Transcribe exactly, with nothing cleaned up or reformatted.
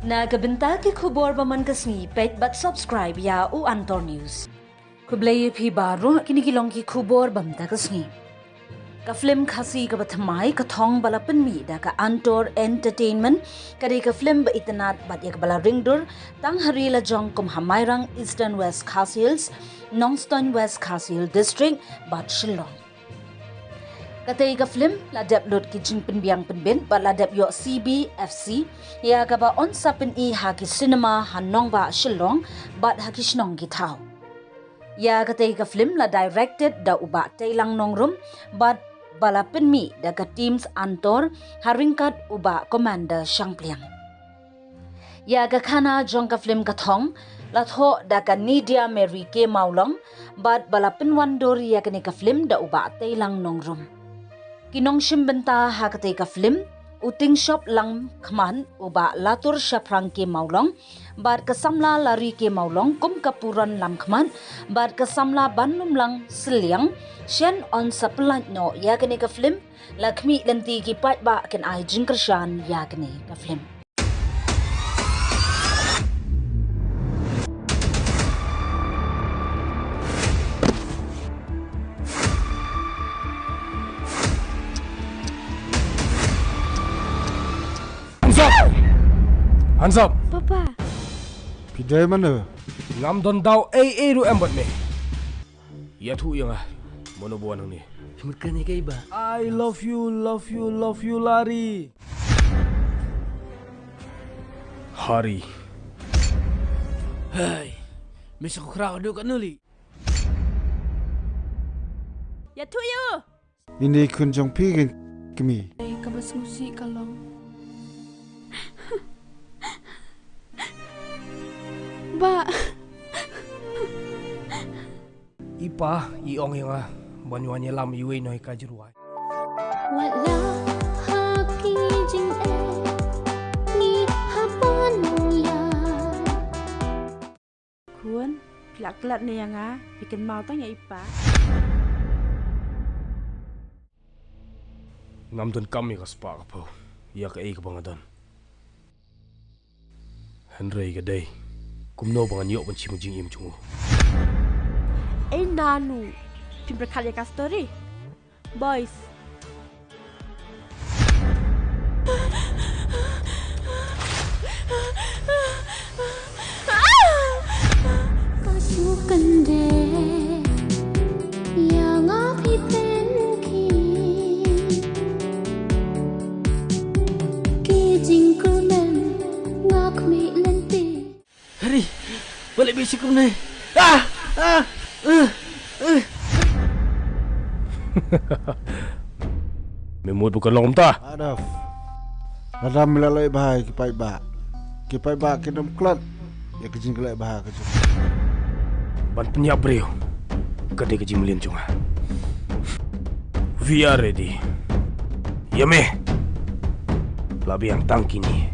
Na ka bynta ki khubor ba man ka sngi, peit bad subscribe ïa u Antor News. Khublei ïa phi baroh, kine ki long ki khubor ba mynta ka sngi. Ka film Khasi kaba thymmai Ka Thong ba la pynmih da ka Antor Entertainment, ka dei ka film ba itynnad bad ïa kaba la ring dur tang ha ri la jong kum ha Mairang, Eastern West Khasi Hills, Nongstoiñ West Khasi Hills District bad Shillong. Katei ka film la dep lut ki jingpynbiang pynbit bad la dep ïoh C B F C ïa kaba yn sa pyni ha ki cinema ha nongbah Shillong bad ha ki shnong ki thaw. Ïa katei ka film la directed da u Bah Teilang Nongrum bad ba la pynmih da ka Teams Antor ha ryngkat u Bah Commander Shangpliang. Ïa ka khana jong ka film Ka Thong la thoh da ka Nidia Mary K Mawlong bad ba la pynwandur ïa kane ka film da u Bah Teilang Nongrum. Ki nongshim bynta ha katei ka film, u Tingshop Langkhmat, u Bah Latur Shaphrang K Mawlong bad ka samla Lari K Mawlong kum ka Puron Langkhmat bad ka samla Banlumlang Sylliang. Shen yn sa pyllait noh ïa kane ka film, la khmih lynti ki paidbah kin ai jingkyrshan ïa kane ka film. Hands up! Hands up! Papa. Phi dei mano? Ngam don daw ei ei ruh em bad me. Ïathuh ïa nga, mano ba wan hangne? Phi mut kane ka i ba. I love you, love you, love you, Lari. Hari. Hey, me sa khraw du ka nuli. Ïathuh ïa u. Ine i khun jong phi kein kmie? Ei, kaba sngewsih ka long ba i pa i ong ïa nga ban wan ïalam iwei na i ka jingrwai. Wat la ha ki jingeh ngi hap ban ïa. Khun, phi la klet ne ïa nga, phi kynmaw tang ïa i pa. Ngam donkam ïa ka spah ka phew ïa kaei kaba nga don. Hynrei ka dei kumno ba ngan ïoh ban shim ïa ka jingim jong u. Ei nanu, phim pyrkhat ïa ka story? Boys. Ka shu kyndit ïa nga phi pynkhih. Ki jingkyrmen nga khmih lynti. Hari, balei phi shu kumne? Ah! Ah! Uh! Uh! Me mut ba ka long kumta? Adolf. Lada me la leh bha ïa ki paidbah, ki paidbah kin ym klet ïa ka jingklet bha ka jong. Ban pynïap briew ka dei ka jingmlien jong nga. We are ready. Ïa me. La biang tang kine.